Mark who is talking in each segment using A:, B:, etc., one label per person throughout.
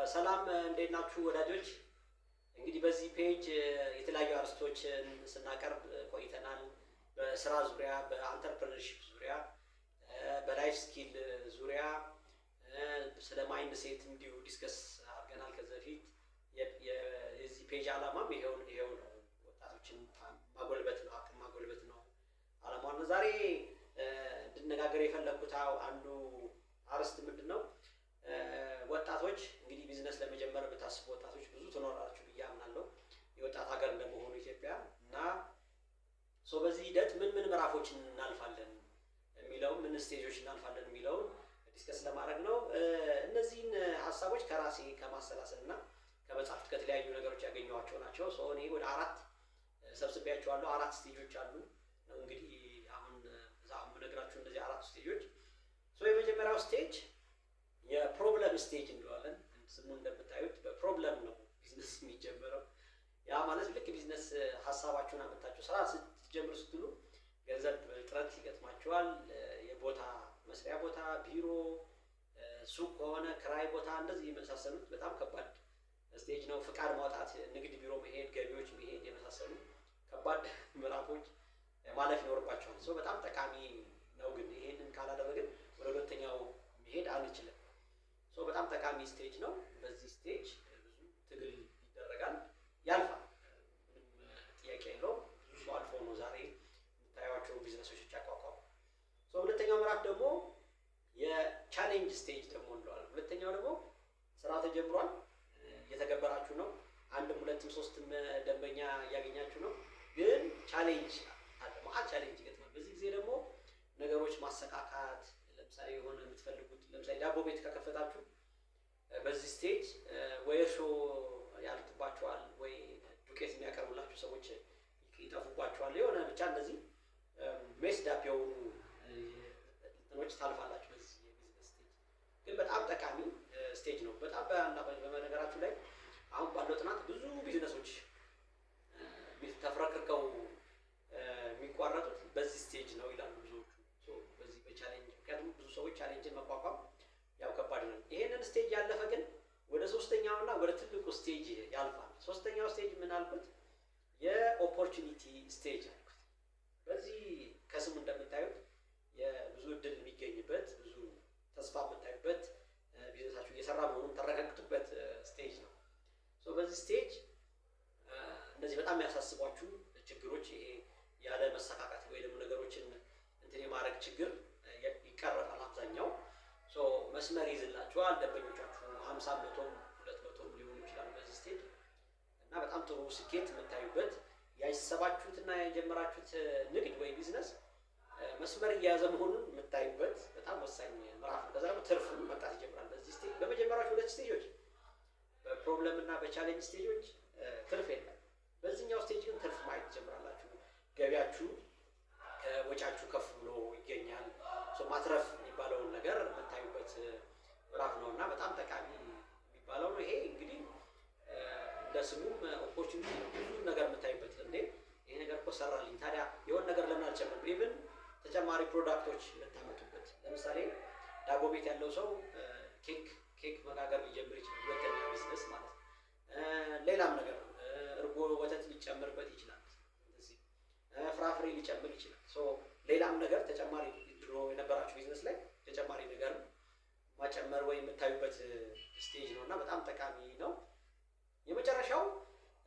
A: ሰላም እንዴት ናችሁ ወዳጆች? እንግዲህ በዚህ page የተለያዩ አርዕስቶችን ስናቀርብ ቆይተናል። በስራ ዙሪያ፣ በ entrepreneurship ዙሪያ፣ በ life skill ዙሪያ፣ ስለ mindset እንዲሁ discuss አድርገናል ከዚህ በፊት። የዚህ page ዓላማም ይሄው ነው። ወጣቶችን ማጎልበት ነው፣ አቅም ማጎልበት ነው ዓላማው ነው። ዛሬ እንድነጋገር የፈለግኩት አንዱ አርዕስት ምንድን ነው? ወጣቶች እንግዲህ ቢዝነስ ለመጀመር የምታስቡ ወጣቶች ብዙ ትኖራላችሁ ብዬ አምናለሁ። የወጣት ሀገር እንደመሆኑ ኢትዮጵያ እና so በዚህ ሂደት ምን ምን ምዕራፎችን እናልፋለን የሚለውን፣ ምን stage ኦች እናልፋለን የሚለውን discuss ለማድረግ ነው። እነዚህን ሀሳቦች ከራሴ ከማሰላሰል እና ከመጽሐፍት ከተለያዩ ነገሮች ያገኘኋቸው ናቸው። So እኔ ወደ አራት ሰብስቤያቸዋለሁ። አራት stage ኦች አሉ ነው እንግዲህ አሁን እዛ የምነግራችሁ እነዚህ አራት stage ኦች። So የመጀመሪያው stage የ problem stage እንለዋለን። ስሙ እንደምታዩት በ problem ነው ቢዝነስ የሚጀመረው። ያ ማለት ልክ ቢዝነስ ሀሳባችሁን አመጣችሁ ስራ ስትጀምሩ ስትሉ ገንዘብ እጥረት ይገጥማችኋል። የቦታ መስሪያ ቦታ፣ ቢሮ፣ ሱቅ ከሆነ ክራይ ቦታ፣ እንደዚህ የመሳሰሉት በጣም ከባድ stage ነው። ፍቃድ ማውጣት፣ ንግድ ቢሮ መሄድ፣ ገቢዎች መሄድ የመሳሰሉ ከባድ ምዕራፎች ማለፍ ይኖርባቸዋል። So በጣም ጠቃሚ ነው፣ ግን ይሄንን ካላደረግን ወደ ሁለተኛው መሄድ አንችልም። So በጣም ጠቃሚ stage ነው። በዚህ stage ብዙ ትግል ይደረጋል፣ ያልፋል። ምንም ጥያቄ የለውም። ብዙ ሰው አልፎ ነው ዛሬ የምታዩቸው ቢዝነሶች ያቋቋሙ። So ሁለተኛው ምዕራፍ ደግሞ የ challenge stage ደግሞ እንለዋለን። ሁለተኛው ደግሞ ስራ ተጀምሯል፣ እየተገበራችሁ ነው። አንድም ሁለትም ሶስትም ደንበኛ እያገኛችሁ ነው። ግን challenge አለ፣ መአት challenge ይገጥማል። በዚህ ጊዜ ደግሞ ነገሮች ማሰካካት፣ ለምሳሌ የሆነ የምትፈልጉት፣ ለምሳሌ ዳቦ ቤት ከከፈታችሁ በዚህ stage ወይ እርሾ ያልቅባችኋል፣ ወይ ዱቄት የሚያቀርቡላችሁ ሰዎች ይጠፉባችኋል። የሆነ ብቻ እንደዚህ messed up የሆኑ እንትኖች ታልፋላችሁ በዚህ የቢዝነስ stage። ግን በጣም ጠቃሚ stage ነው። በጣም በነገራችሁ ላይ አሁን ባለው ጥናት ብዙ ቢዝነሶች ተፍረክርከው የሚቋረጡት በዚህ stage ነው ይላሉ ብዙዎቹ። በዚህ በ challenge፣ ምክንያቱም ብዙ ሰዎች ቻሌንጅን መቋቋም ያው ከባድ ነው። ይሄንን stage ያለፈ ግን ወደ ሶስተኛውና ወደ ትልቁ stage ያልፋል። ሶስተኛው stage ምን አልኩት? የ opportunity stage አልኩት። በዚህ ከስሙ እንደምታዩት የብዙ እድል የሚገኝበት፣ ብዙ ተስፋ የምታዩበት፣ ቢዝነሳችሁ እየሰራ መሆኑን የምታረጋግጡበት stage ነው። በዚህ stage እነዚህ በጣም የሚያሳስቧችሁ ችግሮች፣ ይሄ ያለ መሰካካት ወይ ደግሞ ነገሮችን እንትን የማድረግ ችግር ይቀረፋል። አብዛኛው መስመር ይይዝላችኋል። ደንበኞቻችሁ 50፣ 100ም 200ም ሊሆኑ ይችላሉ በዚህ stage እና በጣም ጥሩ ስኬት የምታዩበት፣ ያሰባችሁትና የጀመራችሁት ንግድ ወይ ቢዝነስ መስመር እየያዘ መሆኑን የምታዩበት በጣም ወሳኝ ምዕራፍ ነው። ከዛ ደግሞ ትርፍም መምጣት ይጀምራል። በዚህ stage፣ በመጀመሪያዎቹ ሁለት stage ኦች፣ በ problem እና በ challenge stage ኦች ትርፍ የለም። በዚህኛው stage ግን ትርፍ ማየት ትጀምራላችሁ። ገቢያችሁ ከወጫችሁ ከፍ ብሎ ይገኛል። ማትረፍ የሚባለውን ነገር የምታዩበት ምዕራፍ ነው እና በጣም ጠቃሚ የሚባለው ነው። ይሄ እንግዲህ እንደ ስሙም opportunity ነው። ብዙ ነገር የምታዩበት፣ እንዴ ይሄ ነገር እኮ ሰራልኝ፣ ታዲያ የሆነ ነገር ለምን አልጨምርም? Even ተጨማሪ product ኦች የምታመጡበት፣ ለምሳሌ ዳቦ ቤት ያለው ሰው ኬክ መጋገር ሊጀምር ይችላል። ሁለተኛ ቢዝነስ ማለት ነው። ሌላም ነገር እርጎ ወተት ሊጨምርበት ይችላል። ፍራፍሬ ሊጨምር ይችላል። ሌላም ነገር ተጨማሪ፣ ድሮ የነበራችሁ ቢዝነስ ላይ ተጨማሪ ነገር ማጨመር ወይ የምታዩበት stage ነው እና በጣም ጠቃሚ ነው። የመጨረሻው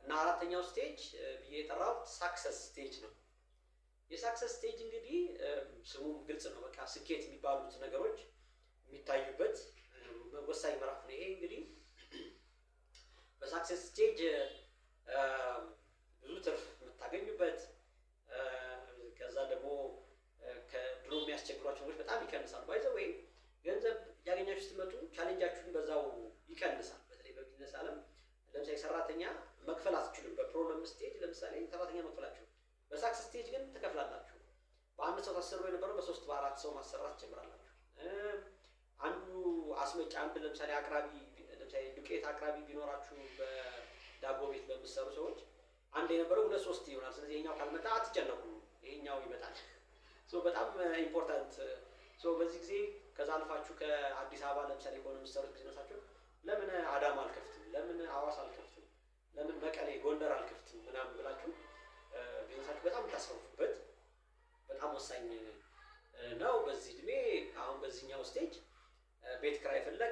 A: እና አራተኛው stage ብዬ የጠራሁት success stage ነው። የ success stage እንግዲህ ስሙም ግልጽ ነው። በቃ ስኬት የሚባሉት ነገሮች የሚታዩበት ወሳኝ ምዕራፍ ነው። ይሄ እንግዲህ በ success stage ብዙ ትርፍ የምታገኙበት፣ ከዛ ደግሞ ከድሮ የሚያስቸግሯቸው ነገሮች በጣም ይቀንሳሉ። By the way ገንዘብ እያገኛችሁ ስትመጡ challenge ኣችሁን በዛው ይቀንሳል። በተለይ በቢዝነስ ዓለም ለምሳሌ ሰራተኛ መክፈል አትችሉም። በ problem stage ለምሳሌ ሰራተኛ መክፈል አትችሉም። በ success stage ግን ትከፍላላችሁ። በአንድ ሰው ታሰሩ የነበረው በሶስት በአራት ሰው ማሰራት ትጀምራላችሁ። አንዱ አስመጪ፣ አንድ ለምሳሌ አቅራቢ፣ ለምሳሌ ዱቄት አቅራቢ ቢኖራችሁ፣ በዳቦ ቤት በምትሰሩ ሰዎች አንድ የነበረው ሁለት ሶስት ይሆናል። ስለዚህ ይሄኛው ካልመጣ አትጨነቁም፣ ይሄኛው ይመጣል። So በጣም important። So በዚህ ጊዜ ከዛ አልፋችሁ ከአዲስ አበባ ለምሳሌ ከሆነ የምትሰሩት ቢዝነሳችሁ ለምን አዳማ አልከፍትም?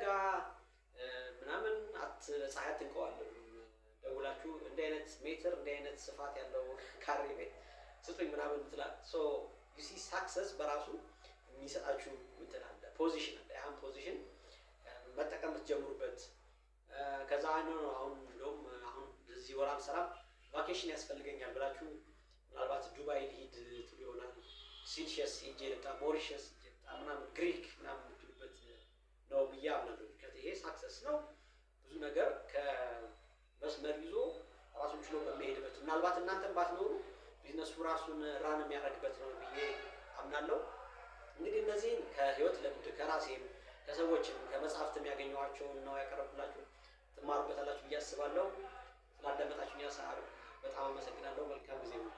A: በጋ ምናምን ፀሐይ አትንቀዋለሁ። ደውላችሁ እንዲህ አይነት ሜትር፣ እንዲህ አይነት ስፋት ያለው ካሬ ቤት ስጡኝ ምናምን ትላል። So you see, success በራሱ የሚሰጣችሁ እንትን አለ፣ position አለ። ያን position መጠቀም የምትጀምሩበት፣ ከዛ ነው አሁን እንደውም አሁን እዚህ ወር አልሰራም፣ vacation ያስፈልገኛል ብላችሁ ምናልባት ዱባይ ልሂድ ትሉ ይሆናል። ሲልሸስ ሄጄ ልምጣ፣ ሞሪሸስ ሄጄ ልምጣ ምናምን፣ ግሪክ ምናምን የምትሉበት ነው ብዬ አምናለሁ። ይሄ success ነው። ብዙ ነገር ከመስመር ይዞ ራሱን ችሎ በሚሄድበት፣ ምናልባት እናንተም ባትኖሩ ቢዝነሱ ራሱን run የሚያደርግበት ነው ብዬ አምናለሁ። እንግዲህ እነዚህን ከህይወት ልምድ፣ ከራሴም፣ ከሰዎችም፣ ከመጽሐፍትም ያገኘኋቸውን ነው ያቀረብኩላችሁ። ትማሩበታላችሁ ብዬ አስባለሁ። ስላዳመጣችሁኝ በጣም አመሰግናለሁ። መልካም ጊዜ ነው።